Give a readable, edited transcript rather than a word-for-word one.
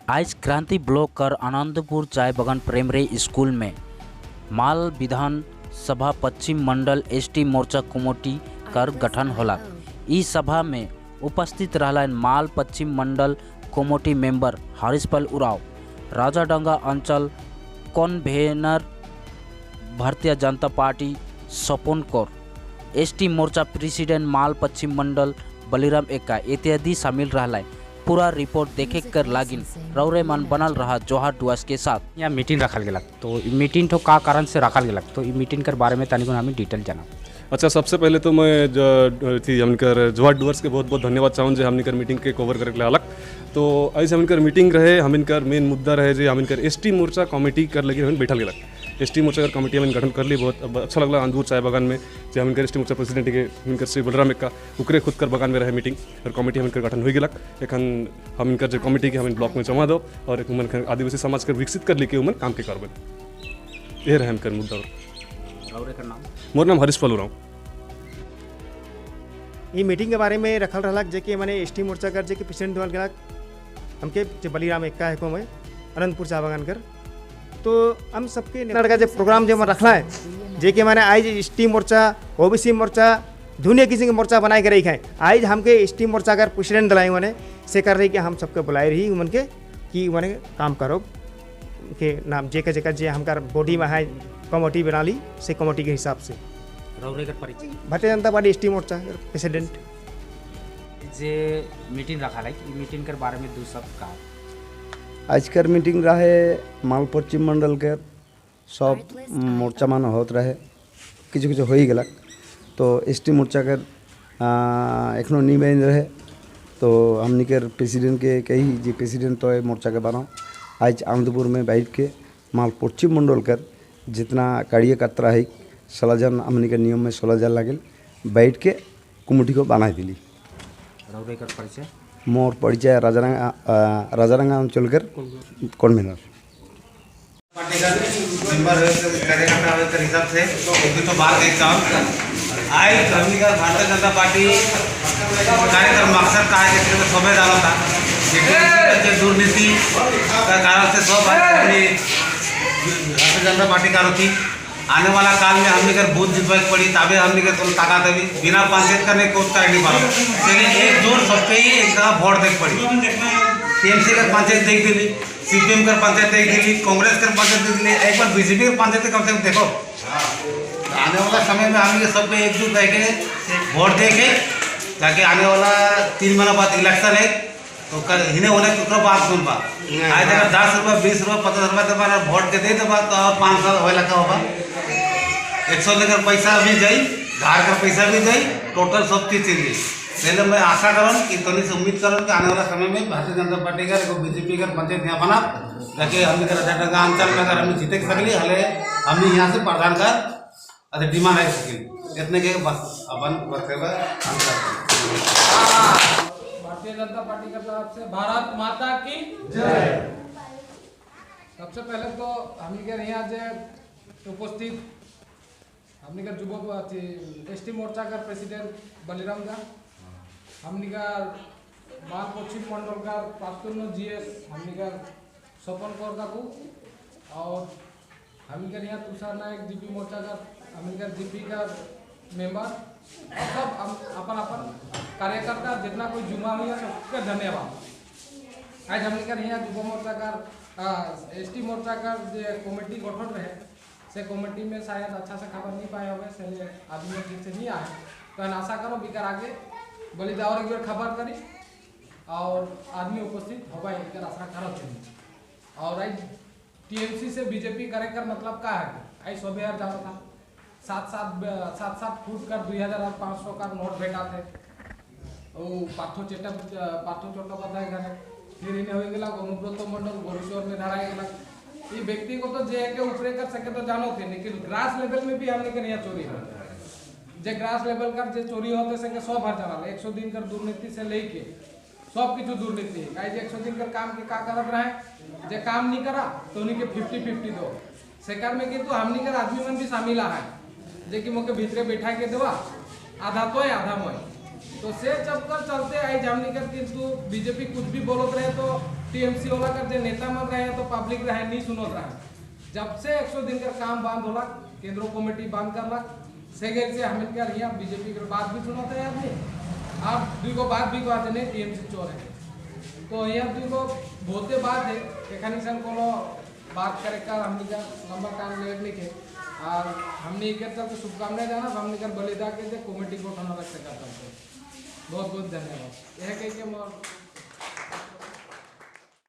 आज क्रांति ब्लॉक कर आनंदपुर चाय बगान प्राइमरी स्कूल में माल विधान सभा पश्चिम मंडल एसटी मोर्चा कमेटी कर गठन होला। इस सभा में उपस्थित रहलन माल पश्चिम मंडल कमेटी मेंबर हरीशपाल उरांव, राजाडंगा अंचल कन्वेनर भारतीय जनता पार्टी सपन कौर, एसटी मोर्चा प्रेसिडेंट माल पश्चिम मंडल बलिराम एक्का इत्यादि शामिल रहला। पूरा रिपोर्ट देखे कर लागिन रौरे मन बनल रहा जोहार डुअर्स के साथ। यहाँ मीटिंग रखल गेलक तो मीटिंग तो का कारण से रखल गेलक तो मीटिंग के बारे में तनिक हमें डिटेल जाना। अच्छा, सबसे पहले तो मैं हमनकर जोहार डुअर्स के बहुत बहुत धन्यवाद चाहूँ जो हमनकर मीटिंग के कवर करे अलग। तो ऐसे हमनकर मीटिंग रहे, हमनकर मेन मुद्दा रहे जो हमनकर एसटी मोर्चा कमेटी कर लगी हम बैठल गेलक। एसटी मोर्चा कर कमेटी हम गठन कर ली, बहुत अच्छा लगला आनंदपुर चाय बागान में जो हमनकर एसटी मोर्चा प्रेसिडेंट के हमनकर श्री बलराम एक्का उकरे खुद कर बागान में रहे मीटिंग और कमेटी हमनकर गठन हो गेलक। एखन हमनकर जो कमेटी के हम ब्लॉक में जमा दो और एक उमन आदिवासी समाज कर विकसित कर ली के उमन काम के करबे, ये रहे हमकर मुद्दा। मोर नाम हरीशपाल उरांव। ये मीटिंग के बारे में रखल रहा जे कि मैंने एसटी मोर्चा कर जे कि प्रेसिडेंट दल गया हमके जो बलिराम एक्का है को मैं आनंदपुर चाय बागान कर। तो हम सबके लड़का जो प्रोग्राम जो मैं रखला है जे कि मैंने आज एसटी मोर्चा ओबीसी मोर्चा दुनिया किसी के मोर्चा बनाए के रही है। आज हमके एसटी मोर्चा कर प्रेसिडेंट दिलाई मैंने से कर रही कि हम सबके बुलाए रही उमन के कि मैंने काम करो के नाम जेका जेका जे हमका बॉडी में है कमेटी बना ली से कमेटी के हिसाब से। भारतीय जनता पार्टी एसटी मोर्चा प्रेसिडेंट जे मीटिंग रखा है मीटिंग के बारे में दो शब्द का। आजकर मीटिंग रहे माल पश्चिम मंडल के सब मोर्चा मान होत रहे, किछु किछु हो गलक। तो एसटी मोर्चा के एखनो नहीं बन रहे तो हमनी के प्रेसिडेंट के कही जे प्रेसिडेंट तो मोर्चा के बनाओ। आज आनंदपुर में बैठ के माल पश्चिम मंडल कर जितना कार्यकर्ता है 16 जन हमनी के नियम में 16 जन लागल बैठ के कमेटी को बना दिली। मोर परिचय राजारंगा अंचल कर कन्वेनर। पार्टी का मेंबर कार्यकर्ता के हिसाब से एक तो बात एक काम आज हमनी का भारतीय जनता पार्टी कार्यक्रम मकसद का है कि सबे डाला था जे दुर्नीति का कारण से सब हमनी भारतीय जनता पार्टी का थी। आने वाला काल में हमने कर बूथ जितवाई पड़ी तभी हमने के तुम ताकत अभी बिना पंचायत करने को कर नहीं पाओ। एक जोर सबके ही एक जगह वोट देख पड़ी। टीएमसी का पंचायत देख दिली, सीपीएम का पंचायत देख दिली, कांग्रेस का पंचायत देख दिली, एक बार बीजेपी का पंचायत कम से कम देखो। आने वाला समय में हमने सबके एकजुट रह के वोट दे के ताकि आने वाला 3 महीना बाद इलेक्शन है तो कल हिने होने के बात सुन पा। आज अगर 10 रुपये 20 रुपये 50 रुपये दबा वोट के दे दबा तो 5 साल हो लगा होगा। 100 लेकर पैसा भी जाई, धार का पैसा भी जाई, टोटल सब चीज़ चल गई। पहले मैं आशा करूँ कि तनी से उम्मीद करूँ कि आने वाला समय में भारतीय जनता पार्टी का बीजेपी का पंचायत यहाँ बना ताकि हमने राजाडंगा अंचल में अगर हमने जीते सकली हले हमने यहाँ से प्रधान का अरे डिमांड है सकी इतने के बस अपन वक्तव्य। भारतीय जनता पार्टी की तरफ से भारत माता की जय। सबसे पहले तो हमनी के यहाँ जे उपस्थित हमनी का युवक एसटी मोर्चा का प्रेसिडेंट बलिराम दा, हमनी का माल पश्चिम मंडल का प्राक्तन जीएस हमनी का सपन कौर काकू और हमनी का यहाँ तुषार नायक जीपी मोर्चा का हमनी का जीपी का मेंबर और सब अपन अपन कार्यकर्ता जितना कोई जुमा हुई है सबका धन्यवाद। आज हमने कर यहाँ युवा मोर्चा का एसटी मोर्चा का जो कमेटी गठन रहे से कमेटी में शायद अच्छा से खबर नहीं पाए हुए से आदमी ठीक से नहीं आए तो आशा करो बिकर आगे बोली और एक बार खबर करी और आदमी उपस्थित हो पाए एक आशा करो। और आज टीएमसी से बीजेपी करे कर मतलब का है आई सबे हर जाता था 7-7 फुट कर 2500 का नोट भेटा थे ओ पार्थो चट्टोपाध्याय घरे फिर इन्हें हो गया अनुब्रत मंडल गोरेश्वर में धरा गया। ये व्यक्ति को तो जे के ऊपरे कर सके तो जानो थे लेकिन ग्रास लेवल में भी हमने के यहाँ चोरी हो जे ग्रास लेवल का जे चोरी होते सके सब हर जाना 100 दिन कर दुर्नीति से लेके सब किछु दुर्नीति है। 100 दिन कर काम के का करत रहे जे काम नहीं करा तो उन्हीं के 50-50 दो सेकार में किंतु हमनी कर आदमी मन भी शामिल है जे कि मोके भीतरे बैठा के देवा आधा तो है आधा मोय तो से चक्कर चलते आई हमनी कर किंतु बीजेपी कुछ भी बोलत रहे तो टीएमसी वाला कर जे नेता मन रहे तो पब्लिक रहे नहीं सुनत रहे। जब से 100 दिन का काम बंद होला, केंद्र कमेटी बंद करला से गए से हमन के यहाँ बीजेपी के बात भी सुनते हैं आदमी, आप दुई को बात भी कहते नहीं टीएमसी चोर है। तो यहाँ दुई को बहुते बात है, एखानी सन कोनो बात करे का हमनी का लंबा काम लेट नहीं के और हमनी के तरफ से शुभकामनाएं जाना हमनी का बलिदा के जे कमेटी गठन अलग से करता। बहुत बहुत धन्यवाद। यह कह के मोर